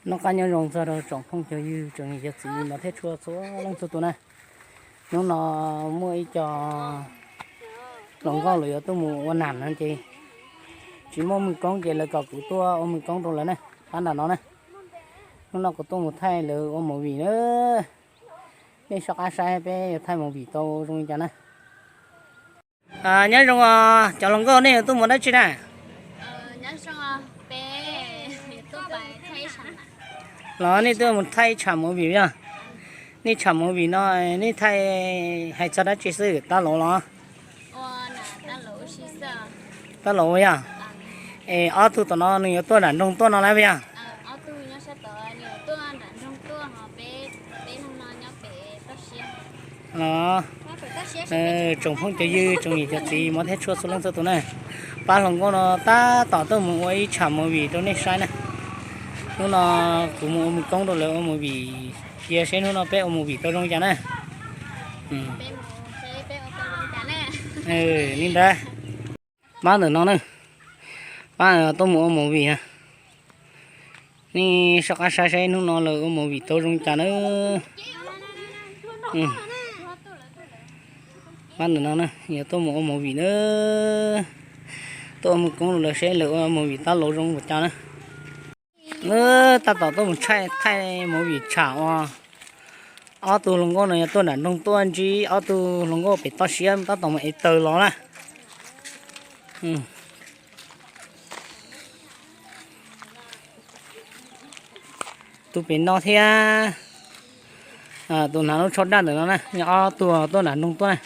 Noj qab nyob zoo txog rau tsoom phooj cov ywg tsoom niam cov txiv mov thiab tshua txhua leej txhua tus na. Hnub no muaj ib co hluas nkauj lawv yuav tuaj mus ua nam no ces tsis muaj movie koob ces lawv kom kuv tuaj ua movie koob rau lawv na, pab nram no na. Hnub no kuv tuaj mus thaij lawv ua movie na. Nej soj qab saib peb yuav thaij movie tau zoo li cas na. Nyob zoo os cov hluas nkauj, nej yuav tuaj mus dab tsi na? Los nej tuaj mus thaij ib tsam movie yog? Nej tsam movie no nej thaij hais txog dab tsi xwb, tab laus los? Tab laus yog? Es ob tug tom no nws yuav tuaj nram nroog tuaj no lawm yog? Los, tsoom phooj cov ywg tsoom niam cov txiv mov thiab tshua txhua leej txhua tus na, pab hluas nkauj no tab tom tuaj mus ua ib tsam movie rau nej saib na. Hnub no kuv mus ua movie koob rau lawv ua movie, cia seb hnub no peb ua movie tau zoo cas na. Li ntawd, pab ntawm no na, pab tuaj mus ua movie. Nej soj qab saib saib hnub no lawv ua movie tau zoo cas na. Pab ntawm no na, yog tuaj mus ua movie na, tuaj ua movie koob rau lawv seb lawv ua movie tab laus zoo npaum cas na. Tab tom tuaj mus thaij movie tsham uas ob tug hluas nkauj no yog tuaj nram nroog tuaj ntsib ob tug hluas nkauj pem toj siab tab tom mus ev taws los na. Tus pem no thiab tus hnav lub tsho daj ntawm no na, yog ob tug tuaj nram nroog tuaj na.